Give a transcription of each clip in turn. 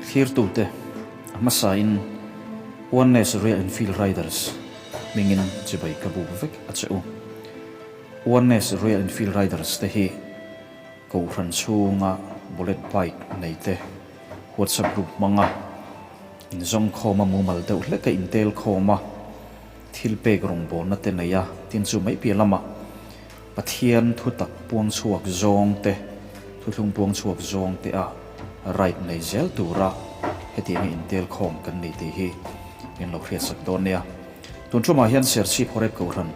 Thlirtute a hmasain Oneness Royal Enfield Riders hmingin chibai ka buk vek a che u. Oneness Royal Enfield Riders te hi Kohhran chhunga bullet bike nei te WhatsApp group hmanga inzawmkhawm a mumal deuh hlek a intel khawm a, thil pek rawngbawlna te nei a, tin chu mai piah lamah Pathian thutak puang chhuak zawng te, thuthlung puang chhuak zawng te a right nei zel tura hetianga intel khawm kan ni tih hi min lo hriatsak dawn nia. Tun tumah hian Serchhip Horeb Kohhran,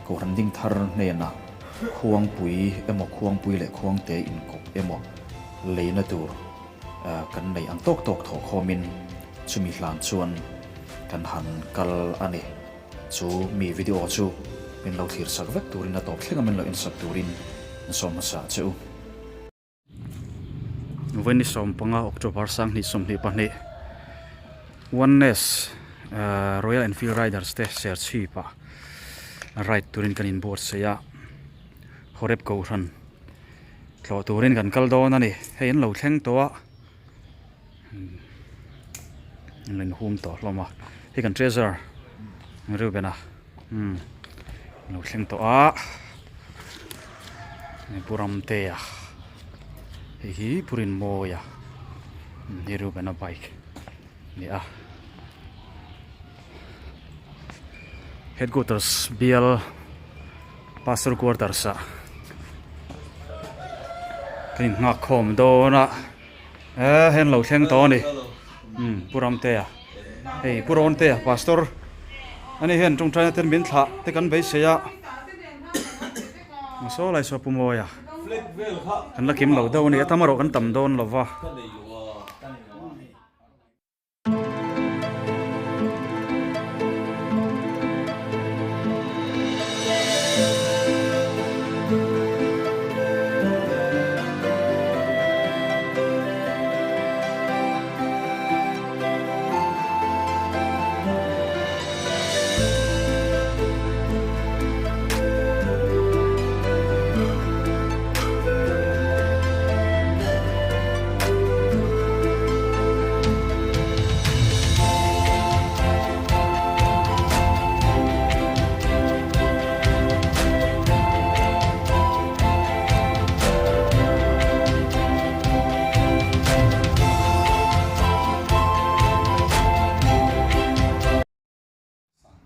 Kohhran ding thar hnenah Khuangpui emaw Khuangpui leh Khuangte inkawp emaw leina tur kan nei ang tawk tawk thawh khawmin chumi hlan chuan kan han kal a ni. Chu mi video chu min lo thlir sak vek turin a tawp thleng a min lo en sak turin an sawm hmasa che u. Vawiin ni 15 October 2022 Oneness Royal Enfield Riders te Serchhip ah ride turin kan inbuatsaih a, Horeb Kohhran tlawh turin kan kal dawn a ni. Hei an lo thleng tawh a, an lo inhum tawh hlawm a, hei kan treasure Reuben-a umm an lo thleng tawh a, Pu Ramtea hei hi Pu Rinmawia hei Reuben-a bike a ni a. Headquarters bial pastor quarters ah kan in nghak khawm dawn a eh hei an lo thleng tawh a ni umm pu Ramtea hei pu Rawntea pastor ani hian tawngtaina ten min thlah te kan beisei a saw lai saw pu Mawia kan la kim lo deuh a ni a tam erawh kan tam dawn lo va.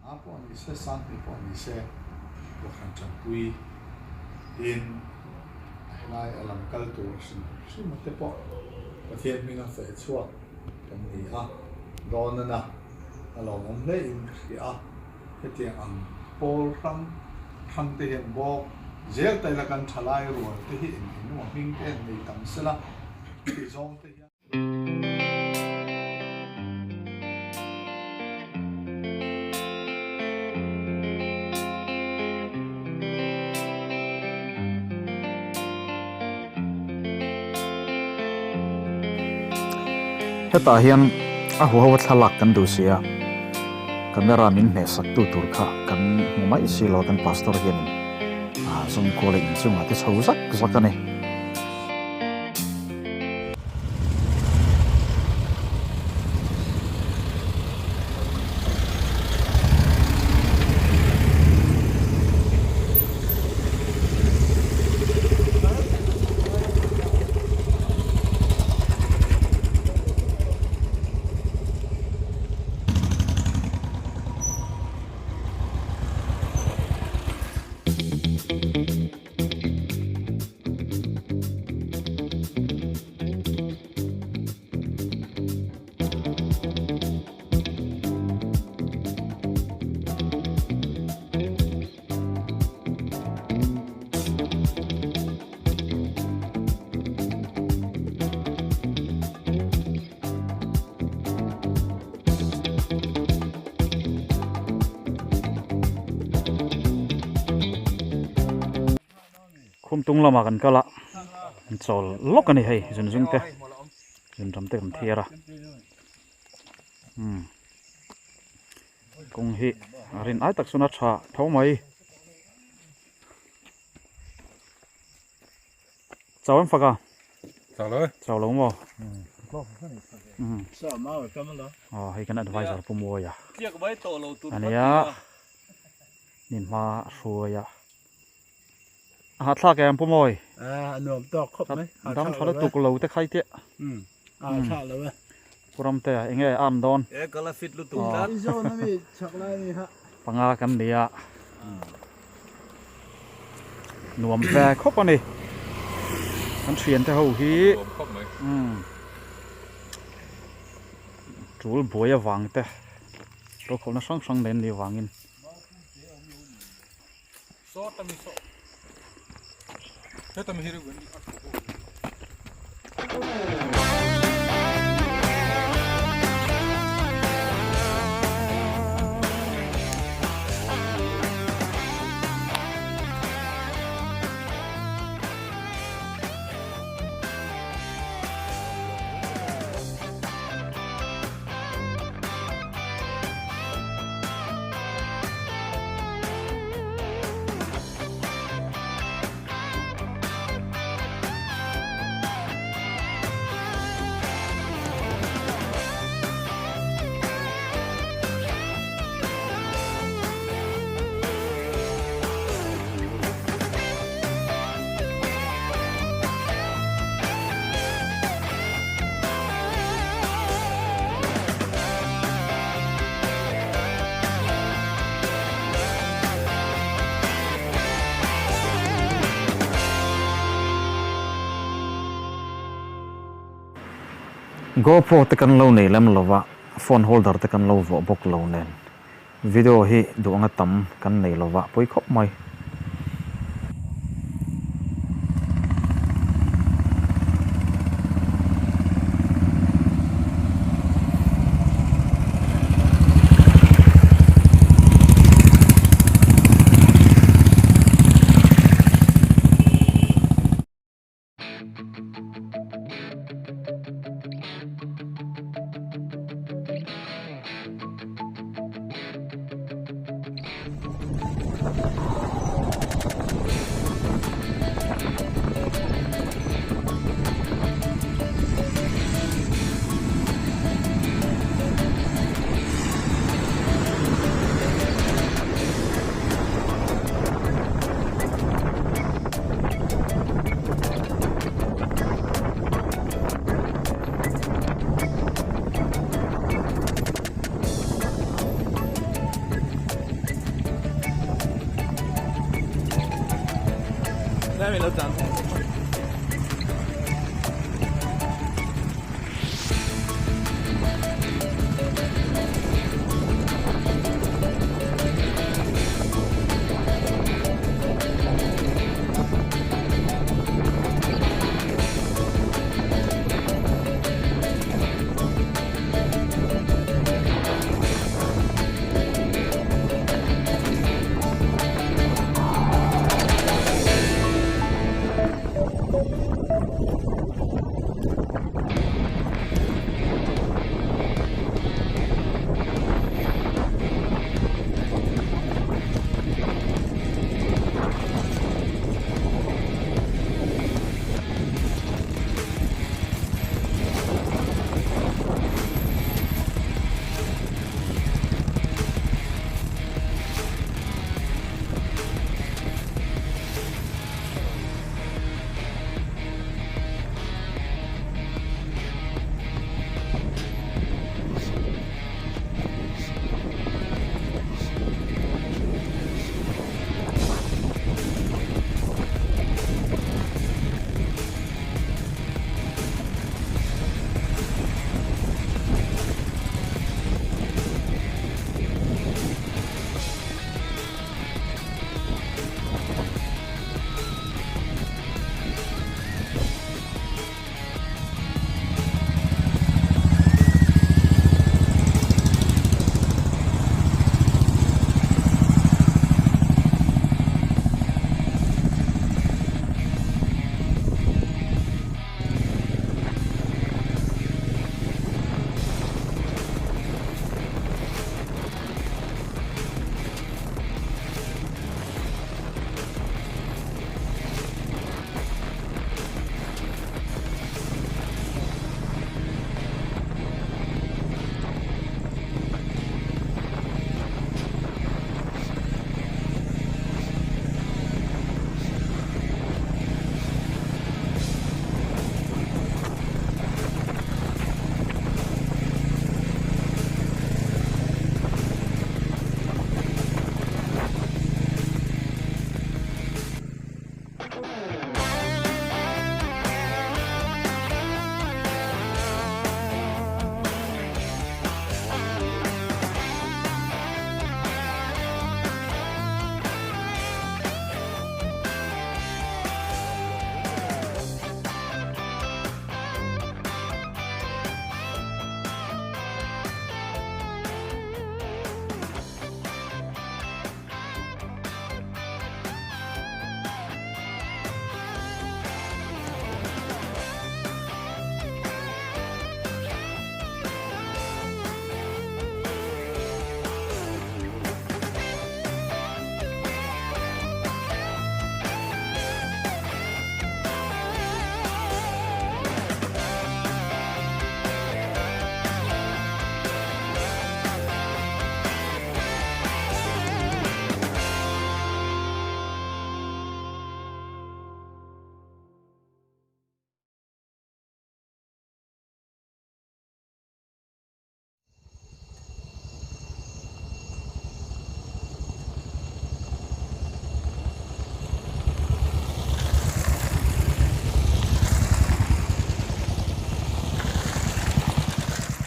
Sangha pawh ni se, Sanghnih pawh ni se, Kohhran Tanpui in helai a lam kal tur hrim hrim te pawh Pathian hminga feh chhuak kan ni a, dawnana a lawmawm hle in ka hria a, hetiang ang pawl hrang hrang te hian bawk zel ta ila kan thalai rual te hi eng eng emaw hming te an nei tam sela tih zawng te hian. Hetah hian a huho a thlalak kan duh si a, camera min hmeh sak tu tur kha kan hmu mai si lo kan pastor hianin zawngkuala inchungah te chho zak zak a ni. Khumtung lamah kan kal a an chawl lawk a ni hei zun zung te zun ram te kan thiar a umm kawng hi a rin ai tak chuan a tha tho mai chau em fak a chau lo chau lo maw. Aw hei kan adviser Pu Mawia a nia nin hma a hruai a a hahthlak em Pu Mawi dam tha lutuk lo te khai teh Pu Ramtea enge a am dawn panga kan nia Nuam ve khawp a ni. Kan thiante ho hi tul buai avang te rokhawlhna hrang hrang nen nih avangin GoPro te kan lo nei lem lo va, phone holder te kan lo vuah bawk lo nen video hi duh anga tam kan nei lo va, pawi khawp mai.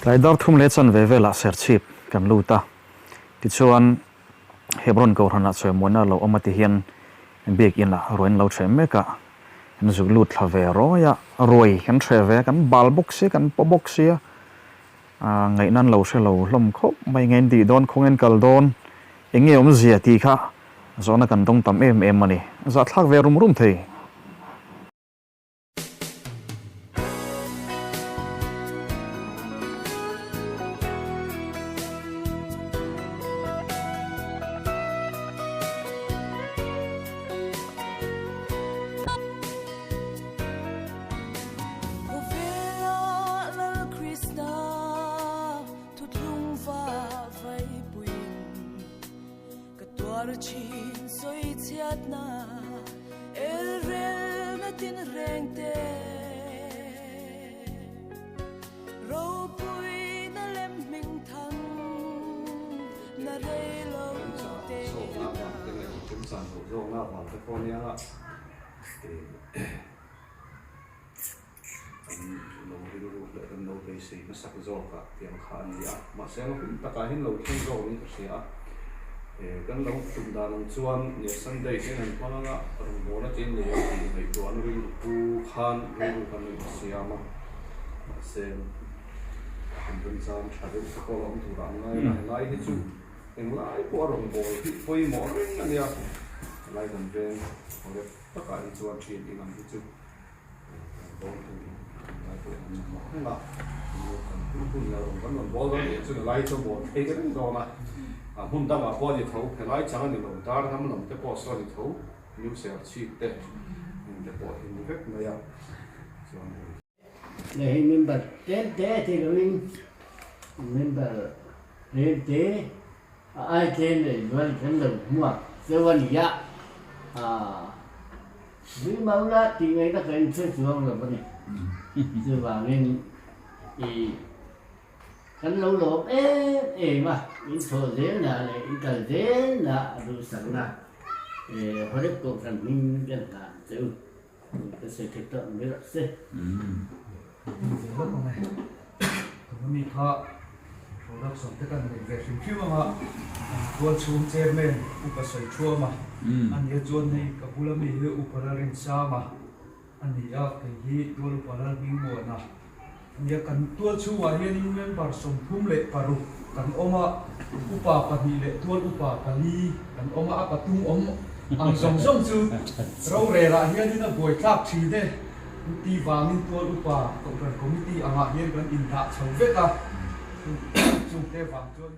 Tlai dar thum leh chanve velah Serchhip kan lut a, tichuan Hebron Kohhranah chawimuanna lo awm a ti hian Biak Inah ruai an lo ṭheh mek a, kan zuk lut thla ve rawi a, ruai kan ṭheh ve a, kan bal bawk sia, kan paw bawk sia, ngaihna an lo hre lo hlawm khawp mai, ngain tih dawn, khawngain kal dawn, eng nge awmzia tih kha zawhna kan dawng tam em em a ni, zahthlak ve rum rum thei. Kan lo rilru leh kan lo beisei hmasak zawk ah tih ang kha a ni a, mahse ang hun takah hian lo thleng zawk niin ka hria a, kan lo tum dan ang chuan nia Sunday hian an hmang anga rawngbawlna te nei ang tih ngaihtuahna rilru pu khan rilru kan lo insiam a, mahse kan remchang tha deuh te pawh a awm turah an ngai a, helai hi chu englai pawh a rawngbâwl hi pawimawh reng a nia, helai kan veng rep takah hi chuan ṭhian inang hi chu. Hmun dangah pawh a ni tho, helai chang a ni lo, dar lam lam te pawh saw a ni tho, new serchhip te heng te pawh hi ni vek mai a, chuan hei. Leh hei member tlem te thei lovin member tlem te a ai tlem leh zual kan lo hmuak deuh a ni a, Zui mau la tih ngaihna ka inchhe chuang lo a ni. Chuvangin i kan lo lawm em em a, in thawh zelna leh in kal zelna a duhsakna Horeb Kohhran hming kan hlan che u. Ka sawi thei tawh ang ber a se. Zel a kawng e. Tuna mi kha production te kan nei ve hrim hrim anga an tual chhung chairman upa sawi thuam a, a nia chuan hei ka bula mi hi upa Lalrinsanga a ni a, kei hi tual upa Lalhmingmuana a nia. Kan tual chhungah hianin member 36 kan awm a, upa pahnih leh tual upa pali kan awm a, a patung awm ang zawng zawng chu rorel ah hianin a buaithlak thin e. Ti vangin tual upa Kohhran Committee angah hian kan indah chho vek a, chungte vang chuan.